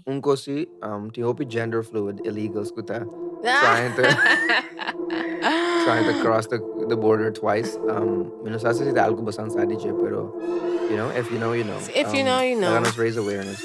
Un kos si, tin hopi gender fluid illegals ku ta trying to trying to cross the the border twice. Mi no sa si ta algu boso sa di dje, pero you know, if you know, you know. If you know, you know. Laga nos raise awareness.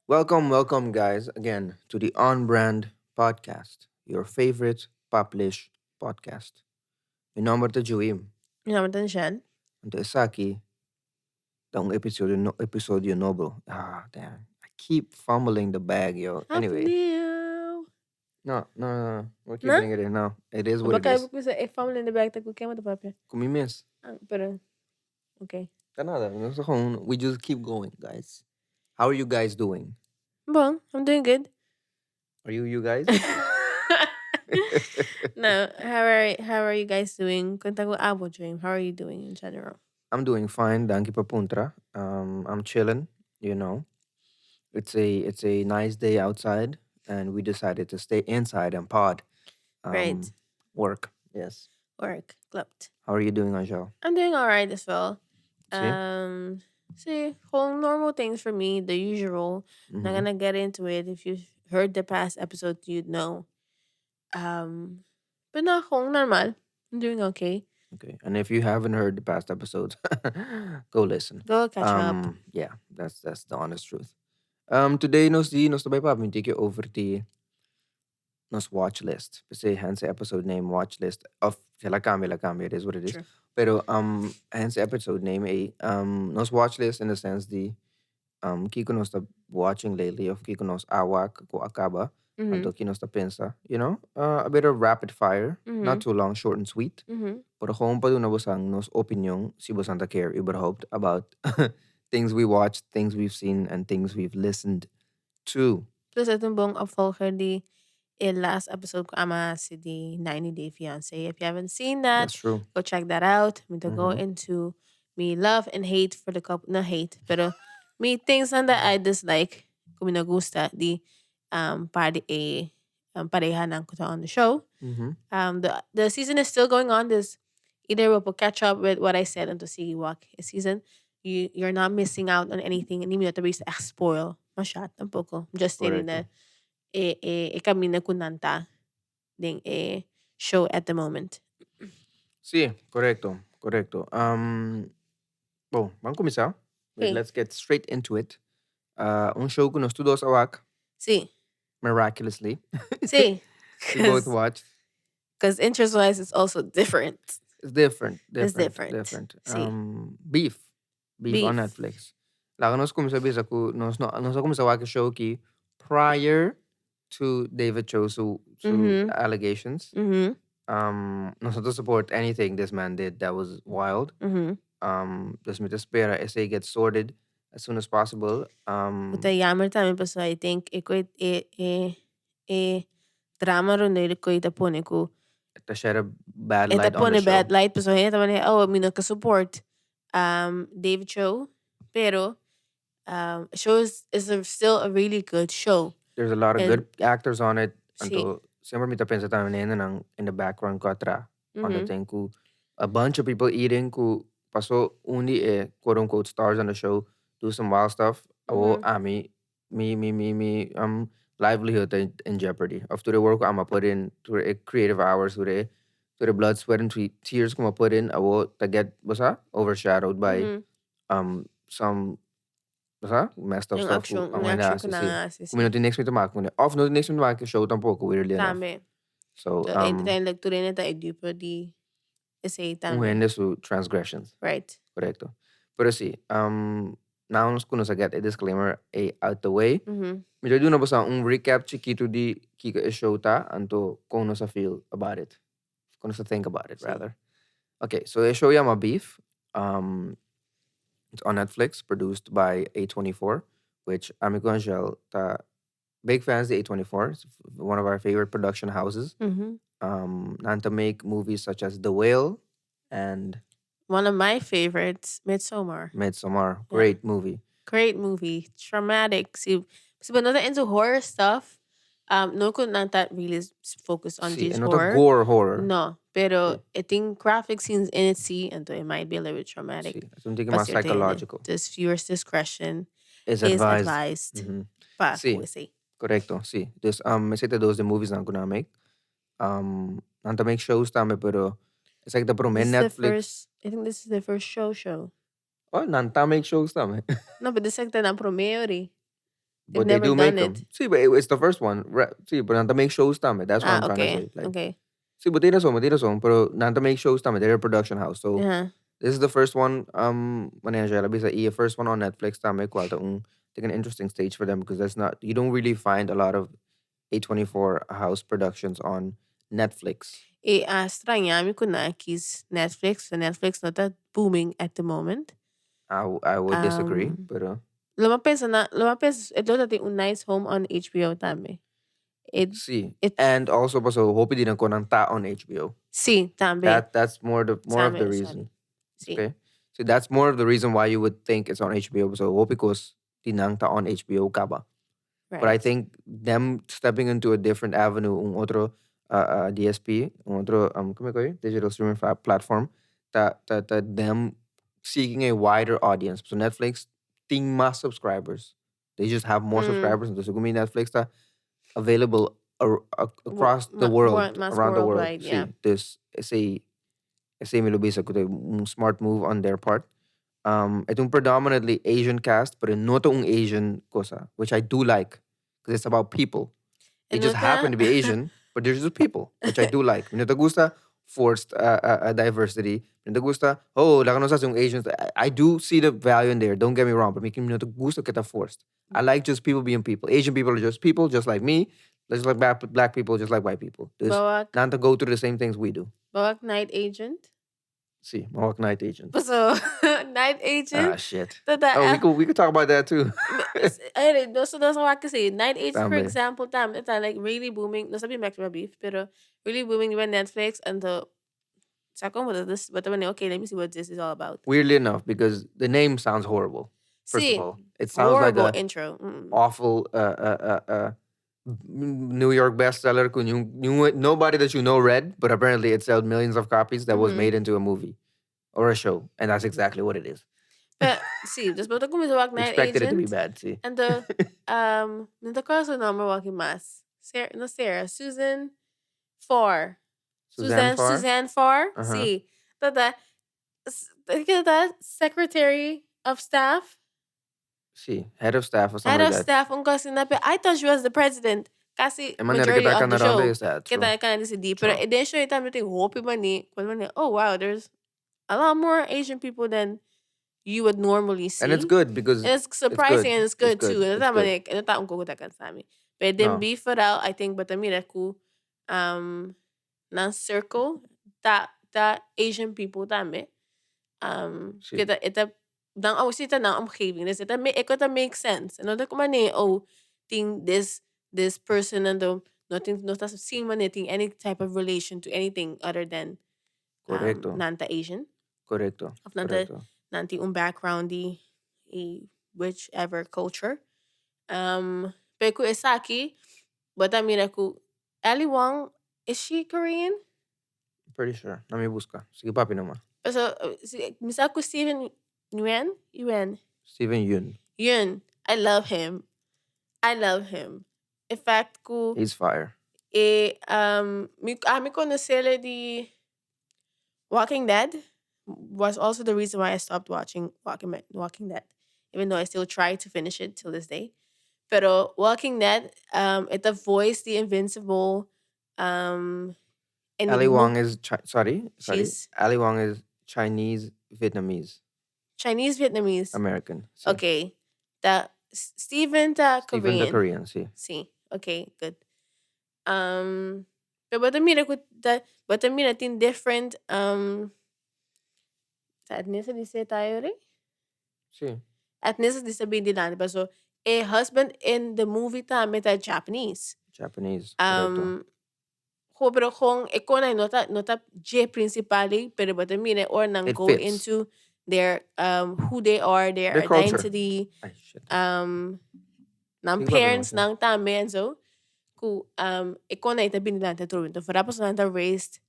Welcome, welcome, guys, again to the On Brand Podcast, your favorite published podcast. Mi nomber ta Joim. Mi nomber ta Jen. Anto esaki ta un episodio, no, episodio nobo. Ah, damn. I keep fumbling the bag, yo. Anyway. No, no, no, no. We're No? keeping it in. No, it is what it Baka is. bisa e family in the back ta ku ken bo ta papia. Ku mi mes. Ah, pero okay. Ta nada. Nos ta gewoon, we just keep going, guys. How are you guys doing? Bon, I'm doing good. Are you you guys? No, how are you guys doing? Konta ku abo, Dream. How are you doing in general? I'm doing fine, danki pa puntra. I'm chilling. It's a nice day outside, and we decided to stay inside and pod. Work, yes. Work, klopt. How are you doing, Angel? I'm doing all right as well. Si? Si, whole normal things for me, the usual. Not gonna get into it. If you've heard the past episode, you'd know. But no, gewoon normal. I'm doing okay. Okay. And if you haven't heard the past episodes, go listen. Go catch up. Yeah, that's the honest truth. Today nos di nos ta bai papia un tiki over di nos watch list. P'esei hence episode name watch list of el a cambia, it is what it is. Pero hence episode name ei nos watch list in the sense di kiko nos ta watching lately of kiko nos a wak ku a kaba. Anto ki nos ta pensa. A bit of rapid fire, not too long, short and sweet. Pero gewoon pa duna bosan nos opinion, si bosan ta care überhaupt about things we watched, things we've seen, and things we've listened to. Plus het un bon opvolger di e last episode ku ami a hasi di 90 Day Fiancé. If you haven't seen that, That's true. Go check that out. Mi ta go into mi love and hate for the couple. No hate, pero mi things that I dislike, ku mi no gusta, di par di e parehanan ku ta on the show. The season is still going on. This either will catch up with what I said and to see wak e season. You're not missing out on anything. Ni mi no ta bisa echt spoil. Masha tampoco. I'm just stating Korekto. That e kaminda ku nan ta den e show at the moment. Si, korekto. Bon, ban kuminsá. Si. Let's get straight into it. Un show ku nos tur dos a wak, miraculously. We both watched. Because interest wise, it's also different. It's different. It's Different. Different. Different. Si. Beef. Beef on Beef. Netflix. Laga nos kuminsá bisa ku nos no nos a kuminsá wak e show aki prior to David Choe su allegations. Nos no ta support anything this man did that was wild. Dus mi ta spera esei get sorted as soon as possible. Ta jammer tambe paso I think e koi e drama rondé di koi ta pone ku Ta shed a bad e ta light on the pone show. Bad light paso hende ta pone, oh, mi no ke support David Choe, pero show is still a really good show. There's a lot of good actors on it. Si. Anto semper mi ta pensa tambe hendenan in the background ku a traha on the thing ku a bunch of people eating ku paso un di e quote unquote stars on the show do some wild stuff. Awo ami mi livelihood in jeopardy. Of tur e work ku ami a put in, tur e creative hours, tur e blood, sweat and tears ku mi a put in, awo ta get basa overshadowed by some basa messed up Un stuff. action, Ku un ang action hasi, ku nan si. hasi, Ku mi no tin niks mee te maken kuné. Of no tin niks mee te maken ku e show tampoko, weirdly enough. Tambe. So, Uiteindelijk tur hende ta e dupe di esei un tambe. Hende su transgressions. Korekto. Pero si, now nos ku nos a get e disclaimer e out the way. Mi ta duna boso un recap chikitu di kiko e show ta, anto kon nos a feel about it. Kon nos a think about it, Si. Rather. Okay, so e show yama Beef. It's on Netflix, produced by A24, which ami ku Angel ta big fans di A24. It's one of our favorite production houses. Nan ta make movies such as The Whale and One of my favorites, Midsommar. Midsommar, great movie. Great movie, traumatic. Si, si bo no ta into horror stuff, no cu nan ta really focus on Sí, this e no ta horror. gore horror. No, pero Sí. e tin graphic scenes in it sí, anto it might be a little bit traumatic. Sí, es un tiki pa mas cierto hende. psychological. Dus viewers discretion Is is advised. advised pa Sí. cu esey. Correcto, sí. Dus esey ta dos di moviesnan cu nan a make. Nan ta make shows tambe, pero esaki ta prome This is the Netflix. first, I think this is the first show show. Oh, nan ta make shows tambe. No, but esaki ta nan prome ori. They've But they never do make done them. it. Sí, but it's the first one. Sí, but nan ta make shows tambe. That's what Ah, I'm trying to okay, say. Like, okay. Sí, but tin razon, but tin razon. Pero nan ta make shows tambe. They're a production house. So, this is the first one, manera Angela bisa, y e first one on Netflix tambe, cual ta un, like an interesting stage for them, because that's not, you don't really find a lot of A24 house productions on Netflix. E a straña mi cu nan a kies Netflix, so Netflix no ta booming at the moment. I would disagree, pero... Lo mi a pensa na, lo mi a pensa, e lo ta tin un nice home on HBO tambe. E, Sí, e and also paso hopi di nan con nan ta on HBO. Sí, tambe. That's more the, more of the Tambe, sorry. reason. Sí. Okay. So that's more of the reason why you would think it's on HBO. So hopi cos di nan ta on HBO caba. But I think them stepping into a different avenue, un otro DSP, un otro, ¿cómo es que es? Digital streaming platform, ta, ta, ta them seeking a wider audience. So Netflix tin mas subscribers. They just have more subscribers. Entonces, como Netflix ta available across the world, Mas around the world. worldwide, Sí, yeah. dus esey mi lo bisa cu ta un smart move on their part. E ta un predominantly Asian cast, pero no ta un Asian cosa, which I do like, because it's about people. They E just no ta happen to be Asian, but they're just people, which I do like. Mi no ta gusta forced diversity. Mi no ta gusta, oh, laga nos haci un Asian. I do see the value in there, don't get me wrong, but mi no ta gusta cu ta forced. I like just people being people. Asian people are just people, just like me, just like black people, just like white people. Dus Bo wak nan ta go through the same things we do. Bo wak Night Agent? Sí, bo wak Night Agent. So, Night Agent. Ah, shit. Ta ta Oh, echt we could talk about that too. Ey, nos wak esey. Night Agent, for Tambe. example, tambe ta like really booming. Nos a bin back to beef, pero really booming riba Netflix. Anto, sa como bo ta, bo ta bini, okay, let me see what this is all about. Weirdly enough, because the name sounds horrible. First Sí, of all, it sounds like horrible a intro. Awful New York bestseller cu nobody that you know read, but apparently it sold millions of copies that was made into a movie or a show, and that's exactly what it is. Pero, sí, dus bo ta cuminsa wak Night Expected it to be Agent. bad, sí. Anto, no ta acuerdo su nomber wak mas. Sarah, no Sarah, Susan Farr. Suzanne Suzanne, Farr? Suzanne Farr, Aha. sí. Ta ta, ta secretary of staff. Sí, head of staff or something Head like of that. staff, un cosa asina, pero I thought she was the president. Casi E manera que majority ta of the cana rond show. is that, Que true. ta cana decidi. Pero den show tambe tin hopi mani, cuando mani, oh wow, there's a lot more Asian people than you would normally see. And it's good because And it's it's surprising good. and it's It's good good. too. It's Ta good. mani, no ta un poco ta cansami. Pero den No. beef vooral, I think, but mira cu nan circle ta ta Asian people tambe. Sí. Que ta, e ta, dan oh, sí, ta nan omgeving. Dus e ta, e ta make sense. En no ta como mane, oh, tin this person and the, no tin, no ta sin mane tin any type of relation to anything other than Correcto. nan ta Asian. Correcto. Of nan ta, Correcto. nan tin un background di e whichever culture. Pero cu esaki, bo ta mira cu Ali Wong, is she Korean? Pretty sure. Let me busca. Sigui papi nomás. So, si, mi sa cu Steven Yeun? Yeun. Steven Yeun. Yeun. I love him. I love him. In fact, cu He's fire. E, mi, ami conocele di Walking Dead was also the reason why I stopped watching Walking Dead, even though I still try to finish it till this day. Pero Walking Dead, e ta voice the Invincible. And Ali Wong is sorry, sorry. She's Ali Wong is Chinese Vietnamese. Chinese Vietnamese. American. Sí. Okay. Ta Steven ta Steven the Korean. Korean, sí. Sí. Okay, good. Pero bo ta mira cu ta, bo ta mira tin different ta ethnicity se ta yori? Sí. Ethnicity sa bin dilanti, paso e husband in the movie tambe ta Japanese. Japanese, correcto. Go pero gewoon e kon no ta no ta dje principal ei, pero bo ta mira ora nan It go fits. into their who they are, their Their culture. identity, Ay, shit. Nan Tin papia parents no, nan tambe en zo ku e kon ei ta bini dilanti atrobe. Enton foral pasobra nan ta raised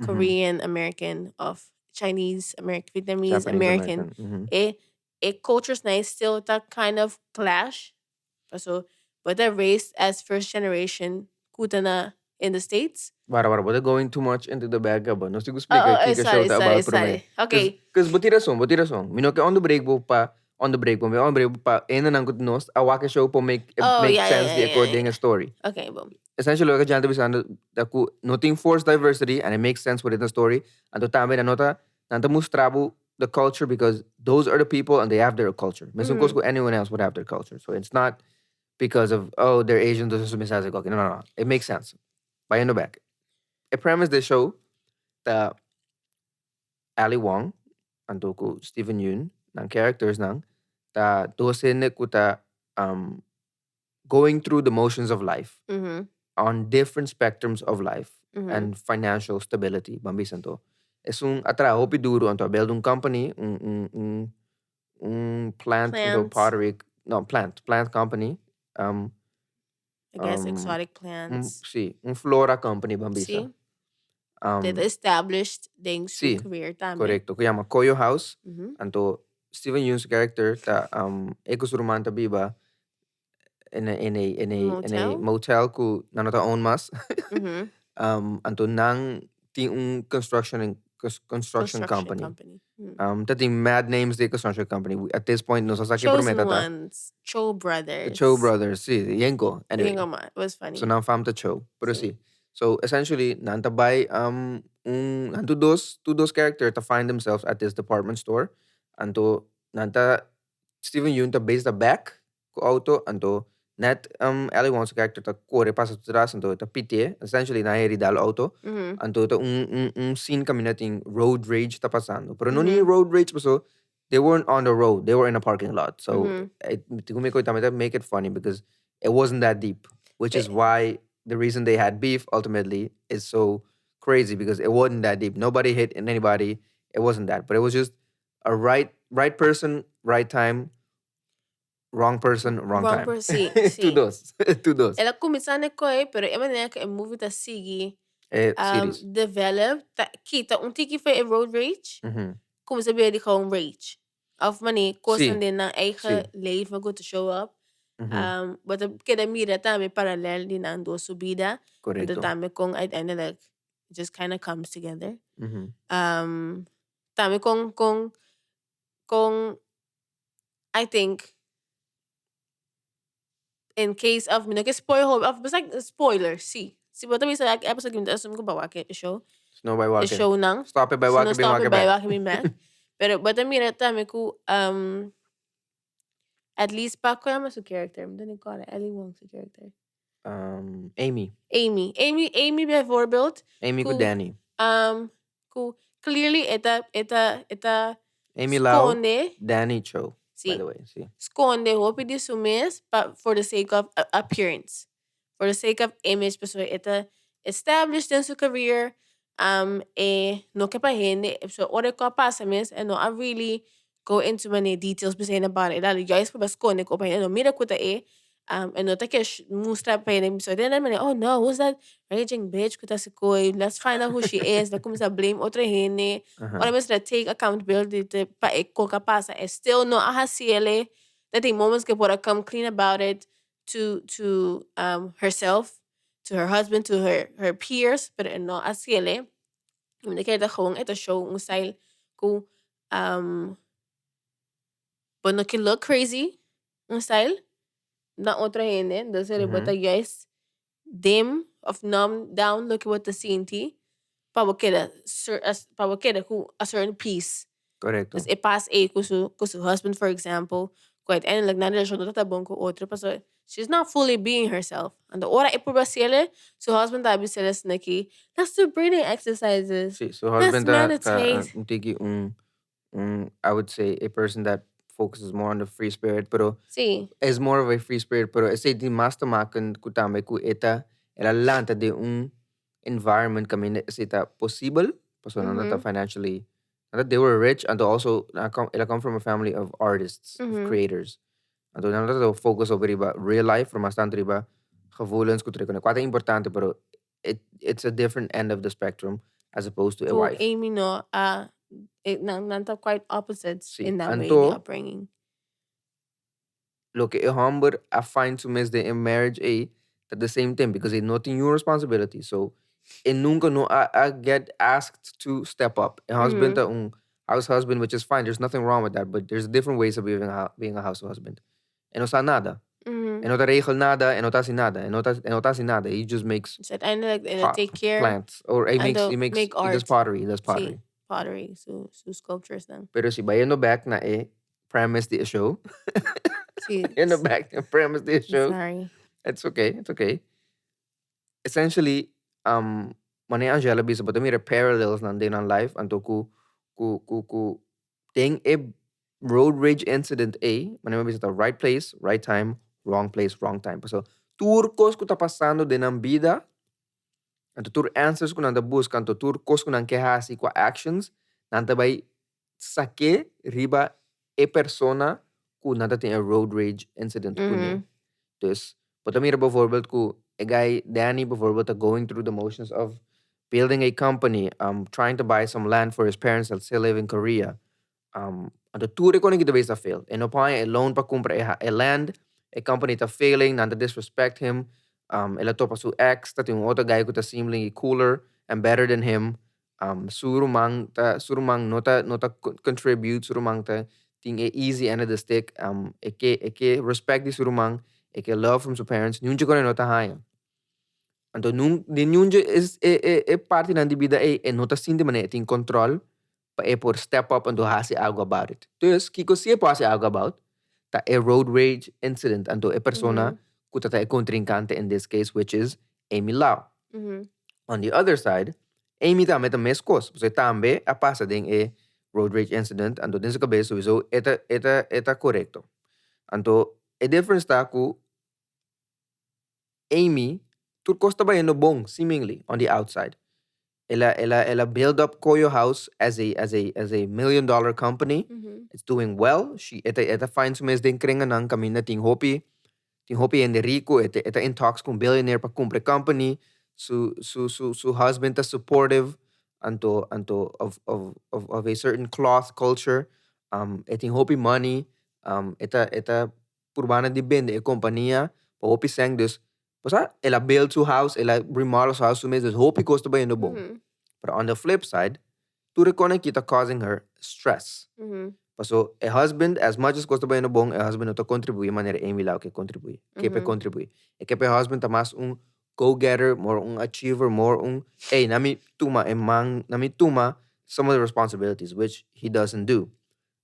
Korean American of Chinese American, Vietnamese Japanese American. American. E cultures nan still ta kind of clash. Paso bo ta raised as first generation ku ta na in the States. Wara, wara, bo ta going too much into the back but nos tin ku Oh, splika oh, oh, kiko sorry, show ta sorry, about sorry. promé. Okay. Cause bo tin rason, bo tin rason. Mi no ke onderbreek bo pa onderbreek bo, mi onderbreek bo pa hendenan ku nos a wak e show por make Oh, make yeah, sense yeah, di yeah, according yeah. e story. Okay, boom. Essentially loke Jan ta bisando ta ku no tin forced diversity and it makes sense within the story. Anto tambe nan no ta nan ta mustra bo the culture because those are the people and they have their culture. Mesun kos ku anyone else would have their culture. So it's not because of, oh, they're Asian, dus su mester hasi koki. No, no, no. It makes sense. Bayendo back. E premise di e show ta Ali Wong anto ku Steven Yeun, nan characters nan, ta dos hende ku ta going through the motions of life on different spectrums of life and financial stability, ban bisa anto. Esun a traha hopi duru anto a build un company, un plant, anto Plants. Pottery, no, plant company. I guess exotic plants. Si, un flora company, ban bisa. That established den su career tambe. Correcto, ku yama Koyo House. Anto Steven Yeun's character ta e ku su ruman ta biba in a Motel? Motel ku nan no ta own mas. Anto nan tin un construction Construction company. Company. Ta tin mad names di construction company. At this point nos a sa ke Chosen promé ta. Ones. Cho The Brothers. Cho Brothers, si, yenko. Anyway. Yenko ma, it was funny. So nan fam ta Cho, pero Si. Si. So essentially nan ta bai un nan tur dos character ta find themselves at this department store. Anto nan ta Steven Yeun ta base the back ku auto, anto net Ali Wong's character ta kore pasa atras, anto ta pitié. Essentially nan herida el auto. Anto ta un scene kaminda tin road rage ta pasando. Pero no ni road rage paso they weren't on the road, they were in a parking lot. So it tambe ta make it funny because it wasn't that deep, which is why the reason they had beef ultimately is so crazy, because it wasn't that deep. Nobody hit anybody. It wasn't that, but it was just a right person, right time, wrong person, wrong Wrong time. person, Tur si. Dos, tur dos. El a kuminsá na koi, pero e manera ku e movie ta sigui Series. Develop, ta kita un tiki for e road rage, kuminsá bira di gewoon rage. Of manera kosnan den nan eigen leven ku ta show up. Bo ta keda mira tambe paralel di nan dos su bida. Anto tambe kon uiteindelijk it just kind of comes together. Tambe kon I think in case of mi no ke spoil hopi of basta spoiler, si. Si bo ta bisa e episode mi ta assume ku bo a wak e show. No bai E wak. Show nan. Stop it bai Si wak no bin stop wak it bai back. Wak bin back. Pero bo ta mira tambe ku at least pa kon yama su character? Mi ta ni kòrda Ali Wong su character. Amy. Amy. Amy bijvoorbeeld. Amy ku Danny. Ku clearly e ta Amy Lau, skonde. Danny Cho, by Si. the way, si. Skonde hopi di su mes pa for the sake of appearance. For the sake of image, pasobra e ta established den su career. E no ke pa hende, so ora ku a pasa mes e no a really go into many details besien about it. Dale, juist pa skonde ku pa hende no mira ku ta e. E no ta ke mustra pa hende so den manera, "Oh no, who's that raging bitch ku ta hasi koi? Let's find out who she is." Ta kuminsá blame otro hende. Ora mester take accountability te pa e kos a pasa e still no a hasié. Ta tin moments ku por a come clean about it to herself, to her husband, to her peers, pero e no a hasié. Mi ta kere ta gewoon e ta show un style ku bo no ke look crazy un style na otro hende, dus bo ta juist dim of numb down loke bo ta sinti pa bo keda pa bo keda ku a certain peace. Dus e pas e ku su husband, for example, ku uiteindelijk nan relashon no ta bon ku otro pasobra she's not fully being herself. Anto ora e purba hasié, su husband ta bis'é asina, "Let's do breathing exercises. Si, su Let's husband ta meditate." Un tiki un, I would say, a person that focuses more on the free spirit, pero is more of a free spirit, pero esei tin mas te maken ku tambe ku e ta El a lanta den un environment kaminda esei ta posibel, pasobra nan ta financially, nan ta they were rich anto also nan a come el a come from a family of artists, of creators. Anto nan no ta focus hopi riba real life, pero mas tantu riba gevoelens ku tur e kos. Kua ta importante pero it it's a different end of the spectrum as opposed to e Ku wife. Amy no a nan nan ta quite opposites Sí, in that way, di anto upbringing. Loke e homber a find su mes den e marriage ey ta the same thing because e no tin niun responsibility so e nunca no a a get asked to step up. E husband ta un house husband which is fine there's nothing wrong with that but there's different ways of being a being a house husband. E no sa nada. E no ta regel nada, e no ta haci nada, e no ta e no ta haci nada. He just makes Dus uiteindelijk e ta pot take care plants or he makes anto he makes make he does art. pottery, he does Sí, pottery. pottery, su su sculptures nan. Pero si bayendo back na e premise di e show. Sí. Bayendo back na e premise di e show. Sorry. It's okay, it's okay. Essentially, um, manera Angela a bisa, bo ta mira parallels nan den nan life, anto ku ku ku ku den e road rage incident ei, manera mi a bisa ta right place, right time, wrong place, wrong time. Pasobra tur kos ku ta pasando den nan bida, anto tur answers ku nan ta buska, anto tur kos ku nan ke hasi ku actions, nan ta bai sak'é riba e persona ku nan ta tin e road rage incident kuné. Dus, bo ta mira bijvoorbeeld ku e guy Danny bijvoorbeeld ta going through the motions of building a company, trying to buy some land for his parents that still live in Korea. Anto tur e kos ki ta bisa ta fail. E no por haña e loan pa kumpra e e land, e company ta failing, nan ta disrespect him, el a topa su ex, ta tin un otro guy ku ta seemingly cooler and better than him. Su ruman ta su ruman no ta no ta contribute, su ruman ta tin e easy end of the stick, e ke e ke respect di su ruman, e ke love from su parents, niun dje kos e no ta haña. Anto nun di niun dje e e e partinan di bida ei e no ta sinti manera e tin control pa e por step up anto hasi algo about it. Dus kiko si e por hasi algo about ta e road rage incident anto e persona ku ta ta e kontrinkante in this case which is Amy Lau. On the other side Amy tambe ta meskos pasobra e tambe a pasa den e road rage incident anto den su kabes souiso e ta e ta e ta korekto. Anto e difference ta ku Amy tur kos ta bayendo bon seemingly on the outside. El a el a el a build up Koyo House as a as a as a million dollar company. It's doing well. She e ta e ta find su mes den krenganan kaminda tin hopi tin hopi hende riku. E ta e ta in talks ku un billionaire pa kumpra e company. Su su su su husband ta supportive anto anto of of of of a certain cloth culture. E tin hopi money. E ta e ta purbana di bende e kompania pa hopi sèn dus bo sa el a build su house el a remodel su house su mes dus hopi kos ta bayendo bon pero on the flip side tur e kon aki ta causing her stress paso e husband as much as kos ta bayendo bon e husband no ta contribui manera Amy Lau ke contribui ke pa e contribui e ke pa e husband ta mas un go getter more un achiever more un ey na mi tuma e man na mi tuma some of the responsibilities which he doesn't do.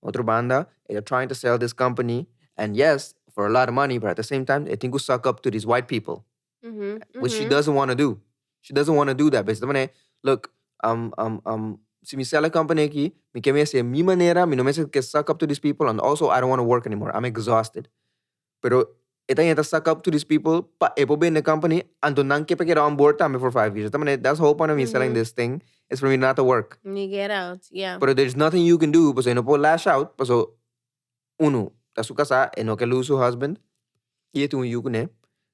Otro banda, e ta trying to sell this company and yes, for a lot of money, but at the same time e tin ku suck up to these white people, which she doesn't wanna do. She doesn't wanna do that. Bes ta manera, look, si mi sell e company aki, mi ke mi hasi e mi manera, mi no mester ke suck up to these people and also I don't wanna work anymore, I'm exhausted. Pero e ta yenta suck up to these people pa e por bende company, anto nan ke pa keda on board tambe for 5 years. Ta manera, that's the whole point of me selling this thing, is for me not to work. You get out, yeah. Pero there's nothing you can do, pasobra e no por lash out, pasobra uno, ta su casá, e no ke lose su husband, y e tin un yu kuné.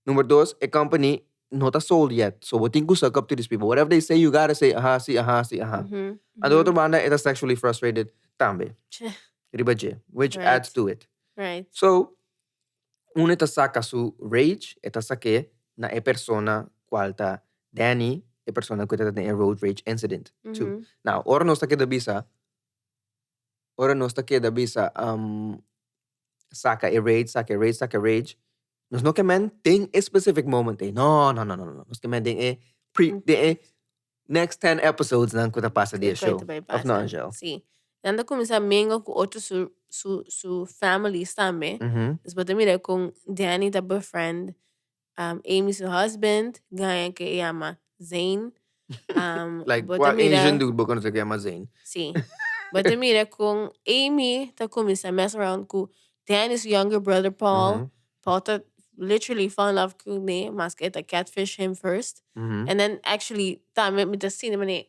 Number dos, e company no ta sold yet, so bo tin ku suck up to these people. Whatever they say, you gotta say aha, si, aha, si, aha. Anto otro banda, e ta sexually frustrated tambe, riba dje, which adds to it. So, uno e ta saka su rage, e ta sak'é na e persona kual ta Danny, e persona ku ta den e road rage incident too. Now, ora nos ta keda bisa, ora nos ta keda bisa saka e rage, saka e rage, saka e rage, nos no ke men den e specific moment ei. No, no, no, no, no. Nos ke men den e pre, den e next 10 episodes nan ku ta pasa di e show. Of no, Angel? Sí. Nan ta kuminsá mingle ku otro su su su families tambe. Dus bo ta mira kon Danny ta befriend Amy su husband, gaña ku e yama Zane. Like kua Asian dude bo konosé ku yama Zane? Sí. Bo ta mira kon Amy ta kuminsá mess around ku Danny su younger brother Paul. Paul ta. literally fall in love ku ne, maske e ta catfish him first. And then actually, tambe mi ta sinti manera,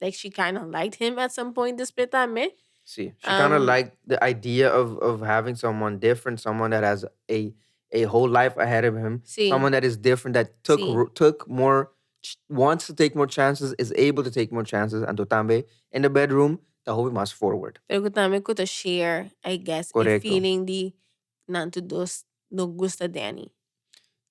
like she kind of liked him at some point despues tambe. Si, she kind of liked the idea of having someone different, someone that has a whole life ahead of him, someone that is different, that took more, wants to take more chances, is able to take more chances, and tambe in the bedroom, ta hopi mas forward. Pero ku tambe ku ta share, I guess, e feeling di nan tur dos no gusta Danny.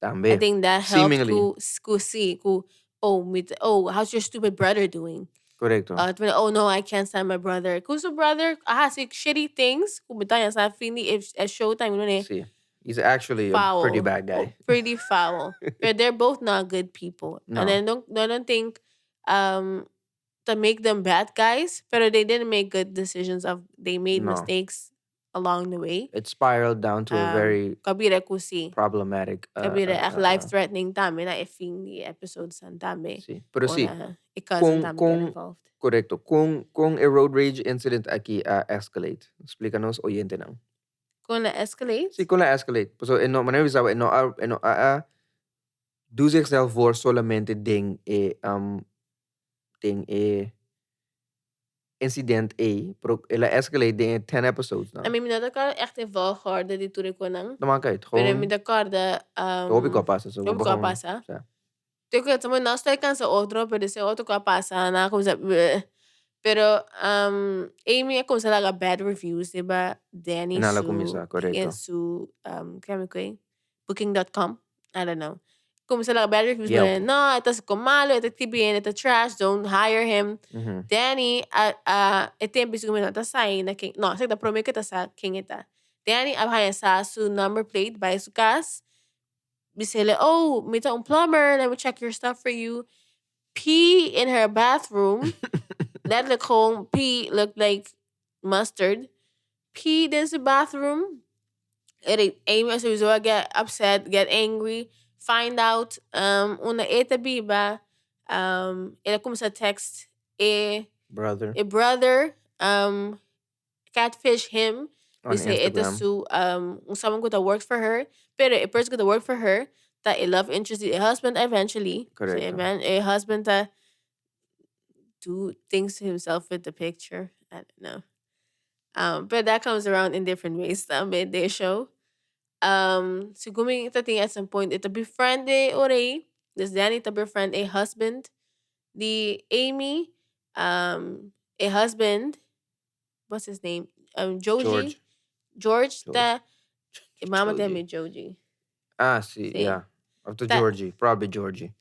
Tambe. I think that helped Seemingly. ku si, ku, oh, with, oh, how's your stupid brother doing? Oh no, I can't stand my brother. Ku su brother a hasi shitty things. Ku mi ta sa fini if at showtime no ne. Si. He's actually a Foul. pretty bad guy. Pretty foul. But they're both not good people. No. And I don't think to make them bad guys, but they didn't make good decisions of they made No. mistakes along the way. It spiraled down to a very Ku a bira ku si. problematic. Ku a bira echt life threatening tambe na e fin di episodes tambe. Si. Pero si, Ora e cousin tambe get involved. Korekto. Kon e road rage incident aki a escalate? Splika nos oyentenan. Kon el a escalate? Si, kon el a escalate. So, e no, manera bisa, e no a doe zichzelf voor solamente den e incident A, pero el a escalate den 10 episodes, no? I mean, mi no ta kòrda echt e volgorde di tur kosnan. No, maar kijk, Pero gewoon mi ta kòrda Hopi ku a pasa, so Hopi ku a pasa. Ja. Te ku mi no ta kansa otro, pero esei otro ku a pasa, na kuminsá. Pero Amy a kuminsá laga bad reviews riba Danny Nan a su kuminsá, korekto. in su kua ku Booking.com. I don't know. Kuminsá laga bad reviews. Yelp. No, e ta malu, e ta tibiendo, e ta trash, don't hire him. Danny, e tempu ku no ta saiendo, ken, no, esei ta promé ku ta sa ken e ta. Danny a haña sa su number plate bai su kas. Bis'é, "Oh, mi ta un plumber, let me check your stuff for you." Pee in her bathroom. Letterlijk gewoon pee looked like mustard. Pee in the bathroom. En Amy sowieso get upset, get angry, find out unda e ta biba. El a kuminsá text e Brother. A brother, catfish him. On Dice ito Instagram. su someone who worked for her. Pero a person who worked for her, ta a love interest, a husband eventually. So Korekto. a husband that do things to himself with the picture. I don't know. But that comes around in different ways tambe, the show. Segun mi ta at some point, e ta befriend e ora ei. Dus Danny ta befriend a husband. Di Amy, a husband, what's his name? Joji. George. George, George. Ta mama Joji. tell me Joji. Ah, si, Si. yeah. Of the Georgie. Probably Georgie.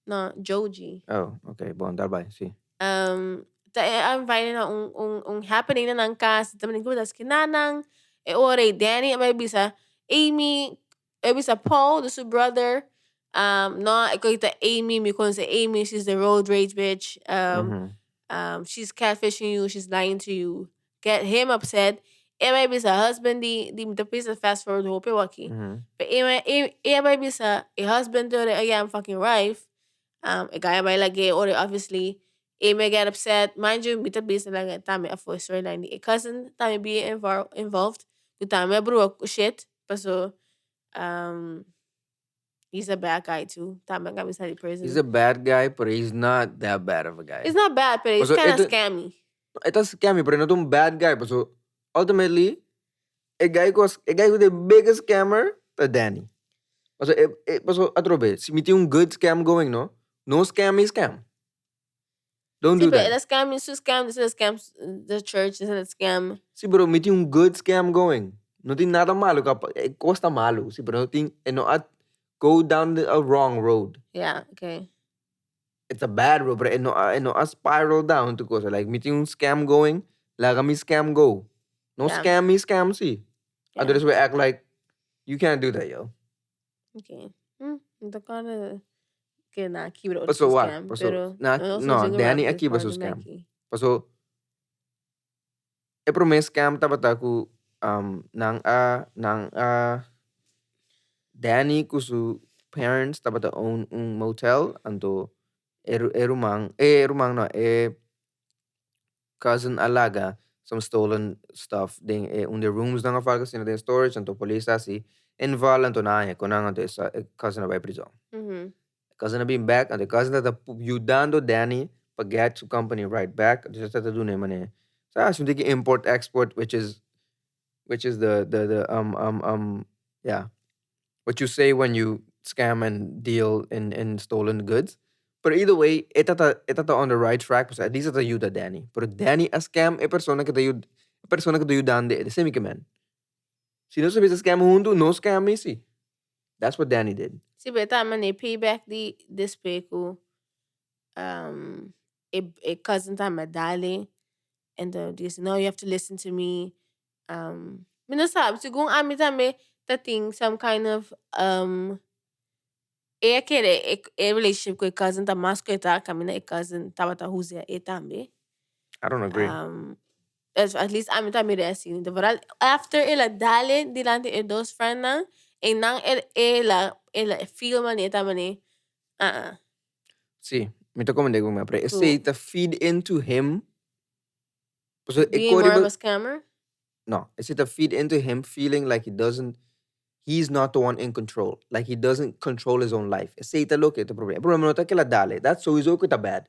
No, Joji. Oh, okay. Bon, daarbij, si. Ta invite na un happening na nan kas, tambe ku das kinanang. E ora ei Danny a bisa Amy, e bisa Paul, the su brother. No, e ta Amy, mi konosé Amy, she's the road rage bitch. She's catfishing you, she's lying to you. Get him upset. E bai bisa husband di mi ta bisa fast forward hopi waki. But e bai bisa e husband ora, oh yeah, I'm fucking wife. E guy bai lag'é ora obviously. Amy get upset. Mind you, mi ta bisa lang tambe a for storyline di e cousin tambe be involved. Ku tambe brua shit. Paso he's a bad guy too. Tambe nga bisa di prison. He's a bad guy, but he's not that bad of a guy. It's not bad, but it's Paso kind of scammy. E ta scammy, but not un bad guy. So ultimately, a guy with the biggest scammer, ta Danny. Paso, paso atrobe, si mi tin un good scam going, no? No scam is scam. Don't Si, do pero that. el a scam, su scam, this is a scam, the church, this is a scam. Si, pero mi tin un good scam going. No tin nada malu, kos ta malu. Si, pero no tin, no go down a wrong road. It's a bad road, but e no a spiral down to kos. Like, mi tin un scam going, laga mi scam go. No scam mi scam, si. Others will act like you can't do that, yo. Okay. No kind ku nan a kibra Paso what? scam, Paso, pero na, no, no, Danny a kibra su scam. Paso, e promé scam tabata ku nan a Danny ku su parents tabata own un motel, anto e ruman no, e cousin a laga. Some stolen stuff den e un di rooms nan of algo asina den storage, anto polis a hasi inval, anto nan a haña ku nan, anto e cousin a bai prizon. E cousin a bin bek, anto e cousin ta yudando Danny pa get su company right back, anto ta duna e manera sa hasi un tiki import export, which is the yeah, what you say when you scam and deal in stolen goods. But either way, e ta on the right track, pues at least e ta yuda Danny. Pero Danny a scam e persona ku ta yuda, e persona ku ta yudando e, esei ke men. Si nos a scam huntu, no scam mi si. That's what Danny did. Si, pero tambe payback di despues ku e cousin tambe dal e and the "No, you have to listen to me." Mi no sabi, segun ami tambe ta tin some kind of e kere e relationship ku e cousin ta mas ku e ta kaminda e cousin tabata usa e tambe. I don't agree. At least ami tambe asina. De vooral after el a dal e dilanti e dos friend nan e nan el a feel manera tambe uh-uh. Si, mi ta komprondé ku mi, pero esei ta feed into him. So, being more of a scammer? No, esei ta feed into him feeling like he doesn't, he's not the one in control. Like he doesn't control his own life. Esei ta loke ta e problema. E problema no ta ku el a dal e. That's sowieso ku ta bad.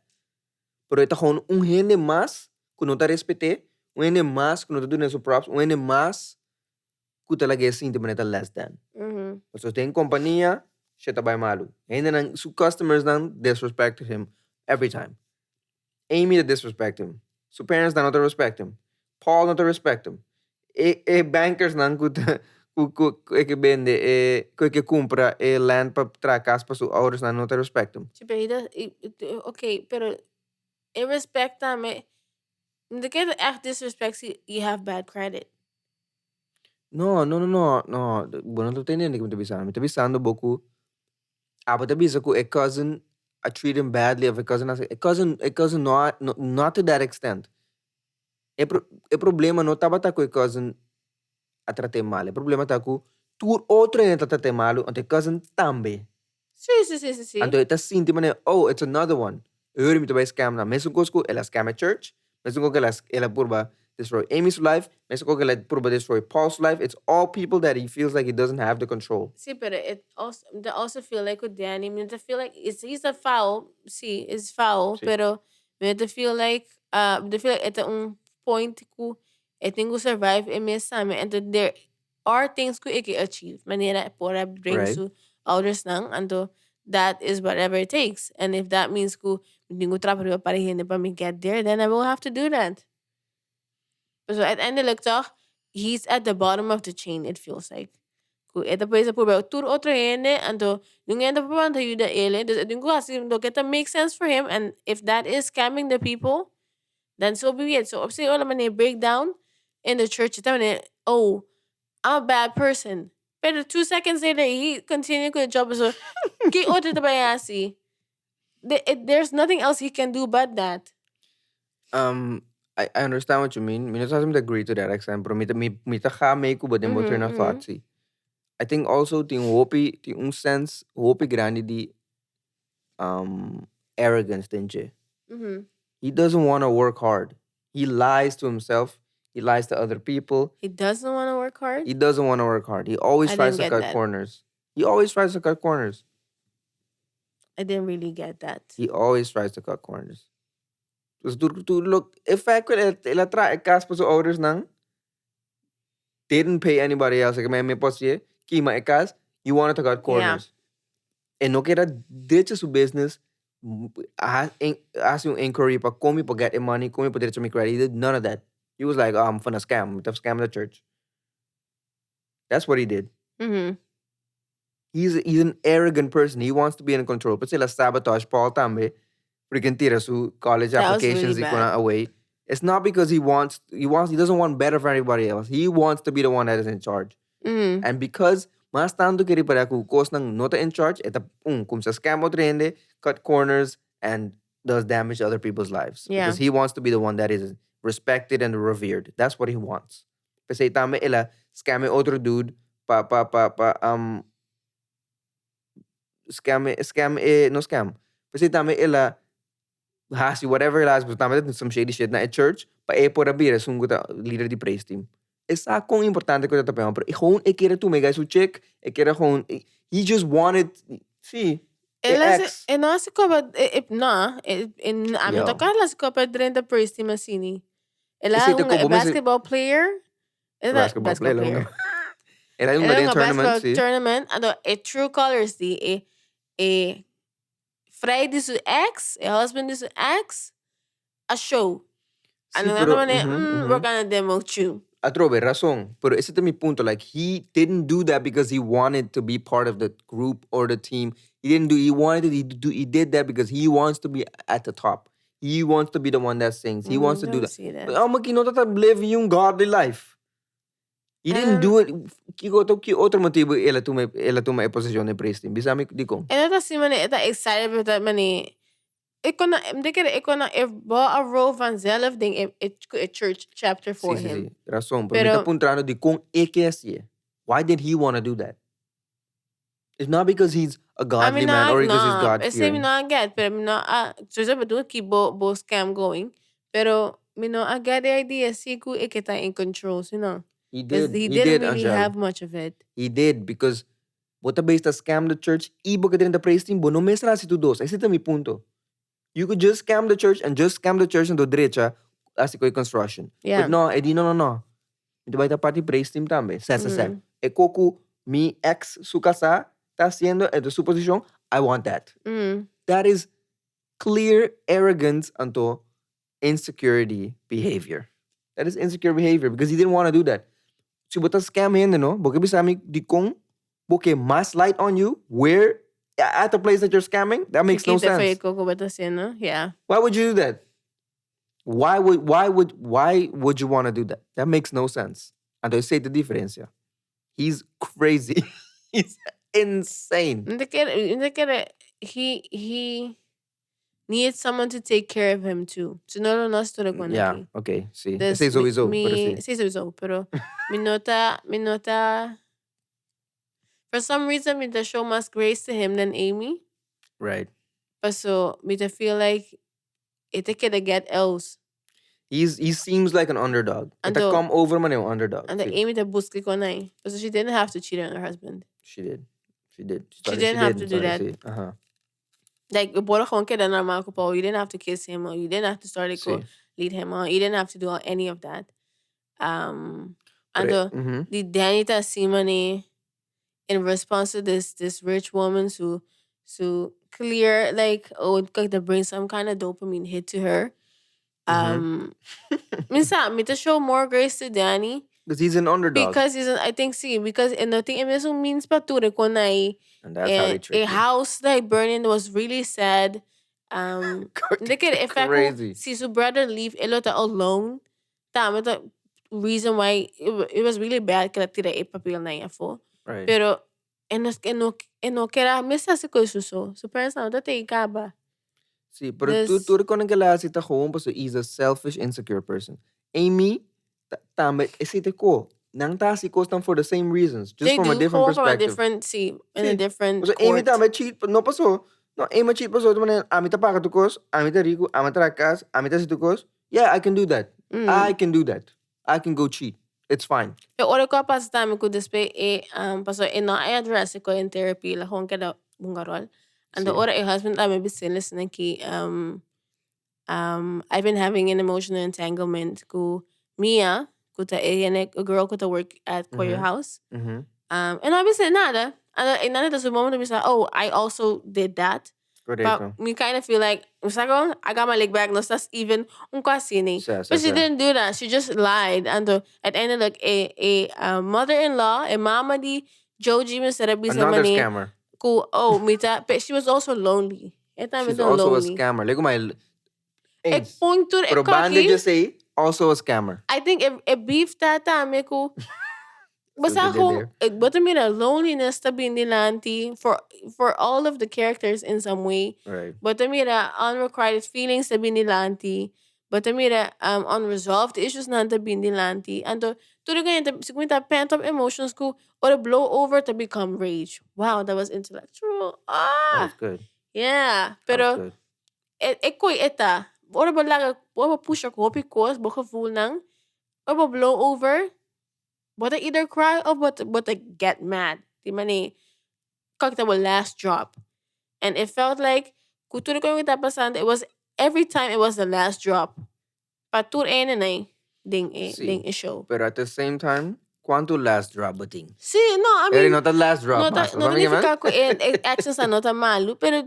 Pero ta gewoon un hende mas ku no ta respet'é, un hende mas ku no ta duna su props, un hende mas ku ta lag'é sinti manera less than. So tin kompania, shit ta bai malu. Hende nan, su customers nan disrespect him every time. Amy ta disrespect him. Su parents nan no ta respect him. Paul no ta respect him. E bankers nan ku ke bende e ku ke kumpra e land pa traha kas pa su ouders nan no ta respect him. Si, pero he does, okay, pero e respect tambe, de ke echt disrespect si you have bad credit. No. Bo no ta entendiendo kiko mi ta bisando. Mi ta bisando bo ku abo ta bisa ku e cousin a treat him badly of e cousin no, not to that extent. E problema no tabata ku e cousin a trat'é mal. E problema ta ku tur otro hende ta trat'é mal, anto e cousin tambe. Si. Anto e ta sinti manera, "Oh, it's another one. Awor mi ta bai scam nan." Mesun kos ku el a scam at church, mesun kos ku el a purba destroy Amy's life, mesun kos ku el a purba destroy Paul's life. It's all people that he feels like he doesn't have the control. Si, pero it also, I also feel like with Danny, I mean, I feel like he's a foul. Si, it's foul, Si. Pero I feel like at un point ku e tin ku survive e mes tambe, and there are things ku e ke achieve. Manera por a bring su ouders nan, and that is whatever it takes. And if that means ku mi tin ku traha pa hende pa mi get there, then I will have to do that. So uiteindelijk toch, he's at the bottom of the chain, it feels like. Ku e ta pensa por tur otro hende, anto ningun hende por yuda e. Dus ik denk asina, loke ta make sense for him, and if that is scamming the people, then so be it. So op zich, ora manera breakdown in the church, ta "Oh, I'm a bad person." Pero 2 seconds later, he continued with the job. So, ki otro ta bai hasi? There's nothing else he can do but that. I understand what you mean. Mi no ta agree to that extent, pero mi ta ga mee ku bo den bo train of thought, si. I think also tin hopi, tin un sense hopi grandi di arrogance den dje. He doesn't want to work hard. He lies to himself. He lies to other people. He doesn't want to work hard. He doesn't want to work hard. He always I tries didn't to get cut that. Corners. He always tries to cut corners. I didn't really get that. He always tries to cut corners. Dus tur look, in fact, el a traha kas pa su ouders nan. Didn't pay anybody else. Like, mi posie, kima e kas, you wanted to cut corners. E no ker a drecha su business, hasi un inquiry pa kon mi por get the money, kon mi por drecha mi credit. He did none of that. He was like, "Oh, I'm gonna scam. I'm gonna scam the church." That's what he did. He's an arrogant person. He wants to be in control. But el a sabotage Paul tambe. Porque tira su college That was applications really y bad. Away. It's not because he doesn't want better for anybody else. He wants to be the one that is in charge. And because mas tantu ku e ta ripara ku kosnan no ta in charge, e ta kuminsá scam otro hende, cut corners and does damage to other people's lives. Because he wants to be the one that is respected and revered. That's what he wants. P'esei tambe el a scam otro dude pa scam e no scam. P'esei tambe el a hasi whatever el a hasi, tambe some shady shit na church. Pa e por a bira esun ku ta lider di praise team. E sa kon importante ku ta ta pa e homber. E gewoon e kere tuma e guy su chick, e kere gewoon, he just wanted, si, e El a ex. e no a koba, e, e, no, e, e, ami Yo. ta kòrda el a koba drenta praise team asina. El a Esei ta hunga kobo mester. basketball player. El a Basketball basketball player. player. El a El hunga a den hunga tournament, basketball si. tournament. Anto e true colors di e e vrij di su ex, e husband di su ex, a show. Sí, Anto nan pero, ta manera, ujú, mm, we're ujú. gonna demote you. Atrobe, razon. Pero ese ta mi punto. Like, he didn't do that because he wanted to be part of the group or the team. He didn't do, he wanted to, he, do, he did that because he wants to be at the top. He wants to be the one that sings. He wants to do Don't that. see that. But amo ki no ta live un godly life. He didn't do it. Kiko otro, ki otro motibo el a tuma, el a tuma e posicion den praise team? Bisa mi dikon. E no ta asina manera e ta excited pero ta manera e kon a mi ta kere e kon a e bo a rol vanzelf den e e e church chapter for Si, si, him. si. Razon. Pero mi ta Pero puntrando dikon e ke hasié. Why did he wanna do that? It's not because he's a I godly mi no man a or because he's no God esei mi fearing. no a get pero mi no a sowieso bo tin ku keep bo bo scam going pero mi no a get e idea si ku e ke ta in control si no. He Because did, he he didn't did, really Angel. have much of it. He did because bo ta bezig ta scam the church y bo ke drenta praise team, bo no mester haci tur dos. Ese ta mi punto. You could just scam the church and just scam the church anto drecha haci cu e construction. Yeah. But no, e di no, no, no. Mi ta bay ta parti praise team tambe. Sè, sè, sè. Mm. E co cu mi ex su casá ta haciendo, e ta su posicion, I want that. That is clear arrogance anto insecurity behavior. That is insecure behavior because he didn't want to do that. Si bo ta scam hende no, bo ke bisa mi dikon bo ke mas light on you where at the place that you're scamming? That makes no Kiko ta sense. kiko bo ta haciendo? Yeah. Why would you do that? Why would why would why would you want to do that? That makes no sense. Anto esei ta diferencia. He's crazy. He's insane. Mi ta kere, mi ta kere he he needs someone to take care of him too. Si no lo nos tur con Yeah, aki. okay, sí. Dus Esei mi, sowieso, pero mi, sí. sí sowieso, pero mi no ta, mi no ta, for some reason mi ta show mas grace to him than Amy. Right. Paso mi ta feel like e ta keda get else. He's, he seems like an underdog. E ta Anto, come over manera un underdog, anto sí. Amy ta busca con ai. Paso she didn't have to cheat on her husband. She did. She did. She Sorry, she didn't have did. to do Sorry, that. sí. Aha. Like, e por a gewoon keda normal cu Paul. You didn't have to kiss him or you didn't have to start Sí. go lead him on. You didn't have to do any of that. Pero, Anto, mhm. di Danny ta asina mane in response to this this rich woman su su clear like oh like to bring some kind of dopamine hit to her. Mi sa, mi ta show more grace to Danny. Because he's an underdog. Because he's an, I think sí, because e no tin e mesun means pa tur e con ai. And that's how they E, trick e you. house like burning was really sad. De kere e fact Crazy. si su brother leave e lo ta alone. Tambe ta reason why it, it was really bad cu el a tira e papel na afo. Right. Pero e no, e no, e no kera mester haci cu su so. Su parents no ta te caba. Sí, pero tu Dus tur con que la hace ta gewoon paso he's a selfish, insecure person. Amy tambe esei ta ko. Nan ta haci cosnan for the same reasons, just They from a do, different gewoon from a perspective. different, sí, in a Sí. different Paso Amy court. tambe cheat, no paso. No, Amy cheat paso, ami ta paga tur cos, ami ta rico, ami ta traha cas, ami ta haci tur cos. Yeah, I can do that. I can do that. I can go cheat. It's fine. Pero ora cu a pasa tambe cu despues e, paso e no a address e cu in therapy, la gewoon keda hunga rol. Anto Sí. ora e husband tambe bis'é listen aki, I've been having an emotional entanglement cu Mia, cu ta e hende, a girl cu ta work at Koyo House. E no a bis'é nada. Anto e nada ta su momento bisa, oh, I also did that. Correcto. But me kind of feel like, sa con, I got my leg back, no estás even un casi. Sí, sí, But she sí. didn't do that. She just lied. And uiteindelijk, e, e mother-in-law, e mama di Joji, mester a bisa Another mane, scammer. cu, oh, mi ta, but she was also lonely. E tambe She's ta also a lonely. scammer. Lego my E eens. punto, e Pero banda cocky. just say also a scammer. I think e, e beef ta tambe cu Basta Stupid gewoon, idea. ik bo ta mira loneliness ta bin dilanti for all of the characters in some way. Bo ta mira unrequited feelings ta bin dilanti. Bo ta mira unresolved issues nan ta bin dilanti. Anto, tur e ta segun ta pent up emotions cu ora blow over ta become rage. Wow, that was intellectual. That Ah! was good. Yeah, That was pero good. e, e coi e ta. Ora bo laga, ora bo pusha ku hopi kos, bo gevoelnan, ora bo blow over, bo ta either cry of bo ta get mad. Di manera, kòk ta bo last drop. And it felt like ku tur loke ta pasando, it was every time it was the last drop. Pa tur hendenan den e, den e show. Pero at the same time, kuantu last drop bo tin? Sí, no, I mean, E no ta last drop no ta, mas. no ta nifiká ku e e actions nan no ta malu, pero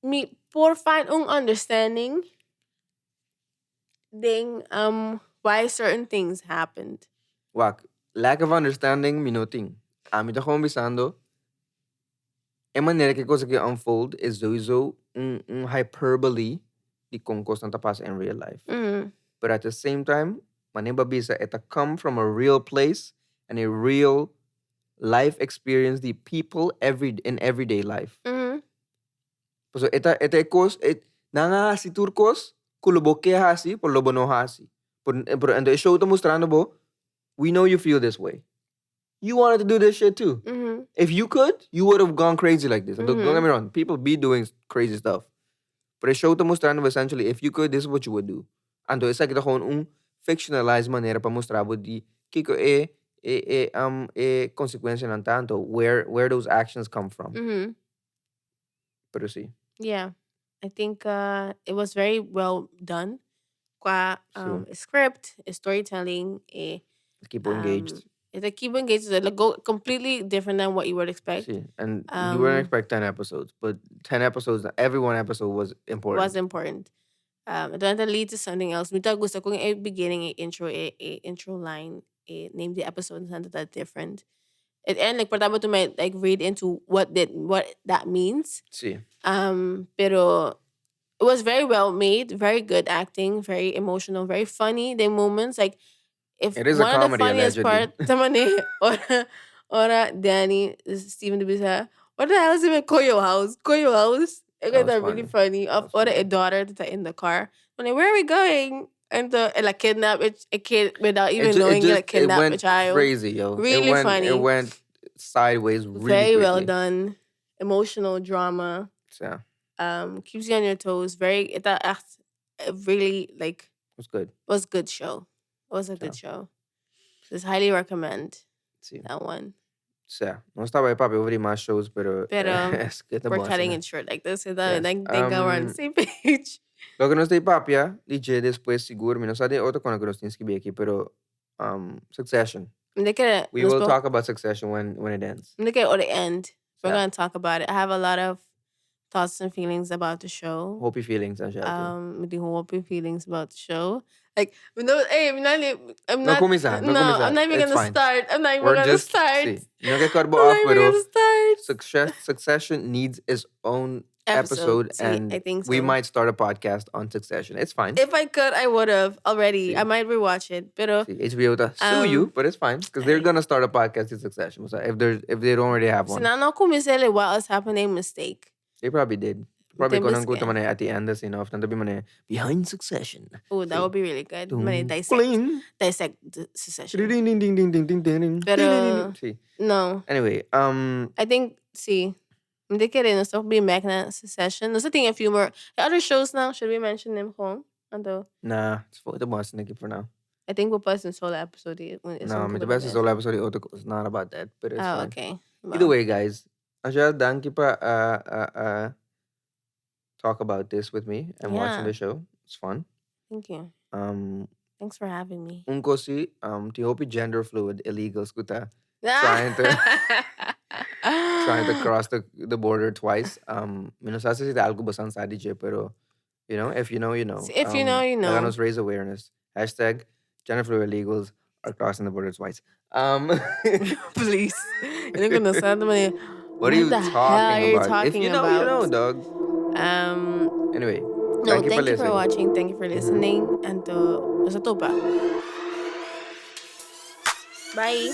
mi por find un understanding den um why certain things happened. Wak, lack of understanding mi no tin. Ami ta gewoon bisando e manera ku e kos aki a unfold is sowieso un un hyperbole di kon kosnan ta pasa in real life. Pero at the same time, manera bo a bisa e ta come from a real place and a real life experience di people every in everyday life. Pasobra e ta e ta e kos e nan a hasi tur kos ku lo bo ke hasi pero lo bo no hasi. Pero anto e show ta mustrando bo we know you feel this way. You wanted to do this shit too. If you could, you would have gone crazy like this. Don't get me wrong, people be doing crazy stuff. Pero e show ta mustrando bo essentially if you could, this is what you would do. Anto esaki ta gewoon un fictionalized manera pa mustra bo di kiko e e e um e consecuencianan ta anto where where those actions come from. Pero si. Yeah, I think it was very well done. Qua script, e storytelling, e Keep you engaged. E ta keep you engaged, e ta go completely different than what you would expect. Si, and you wouldn't expect ten episodes, but ten episodes, every one episode was important. Was important. Um, e ta lead to something else. Mi ta gusta con e beginning, e intro, e, e intro line, e name the episode and that different. Uiteindelijk, por ta mi like read into what did what that means. Si. Pero it was very well made, very good acting, very emotional, very funny. The moments like if It is a one of the comedy, funniest allegedly. part, ta mane, ora, ora Danny, Steven ta bisa, what the hell is even Koyo House? Koyo House? Ik That vind was dat really funny. funny. Of That was ora funny. e daughter ta in the car. Mane, where are we going? And the and like kidnap a kid without It even it knowing it, just like it kidnap a went child. crazy, yo. It Really went funny. it went sideways really Very well quickly. done. Emotional drama. Yeah. Keeps you on your toes. Very, it ta echt really like Was good. Was good show. It was a good Yeah. show. Just highly recommend Si. that one. Sea, nos tabata papia over di mas shows, pero Pero es que ta we're bon cutting asina. it short like this, so that Yes. like thank God we're on the same page. Loke nos ta papia, di dje despues sigur, mi no sa di otro kona ku nos tin skibi aki, pero Succession. Mi ta kere We nos will por talk about Succession when when it ends. Mi ta kere ora e end. We're Sea. gonna talk about it. I have a lot of thoughts and feelings about the show. Hopi feelings, Angel. Mi tin hopi feelings about the show. Like, mi no, ey, mi no, I'm No not, cuminsa, no no, cuminsa. I'm not even It's gonna fine. start. I'm not even We're gonna just, start. si. No ke cut bo I'm off, not even pero gonna start. Succession needs its own Episode. episode, Sí, I and think we so. might start a podcast on Succession. It's fine. If I could, I would have already. Sí. I might rewatch it, pero Sí, HBO ta sue you, but it's fine because they're ay. gonna start a podcast in Succession. So if there's if they don't already have Si one. nan no cuminsa el while it's happening mistake. They probably did. Probably Tem con nan gusta busque. mane at the end asina of nan ta bin mane behind Succession. Ooh, that Sí. would be really good. Mane Dun, dissect, cling. dissect the Succession. Ding, ding, ding, ding, ding, ding, ding, ding, Pero ding, ding. Sí. no. Anyway, I think, sí. Mi ta kere nos toch bin back na Succession. Nos ta tin a few more. The other shows now, should we mention them gewoon? Anto. Nah, it's for the boss nigga for now. I think we'll post un solo episode. No, mi ta best un solo episode otro cos. Not about that, but it's Oh, fine. okay. Either way, guys, Angel, danki pa talk about this with me and watching the show. It's fun. Thank you. Thanks for having me. Un cos si, tin hopi gender fluid illegals cu ta trying to trying to cross the border twice. Mi no sa si ta algo bosan sa di dje, pero if you know, you know. If you know, you Laga know. nos raise awareness. Hashtag gender fluid illegals are crossing the border twice. Please. Yo no sa manera. What are What you the hell talking are you about? If talking you know, you about? know, dog. Anyway, No, thank you for thank you for listening. watching. Thank you for listening. Anto, nos a topa. Bye.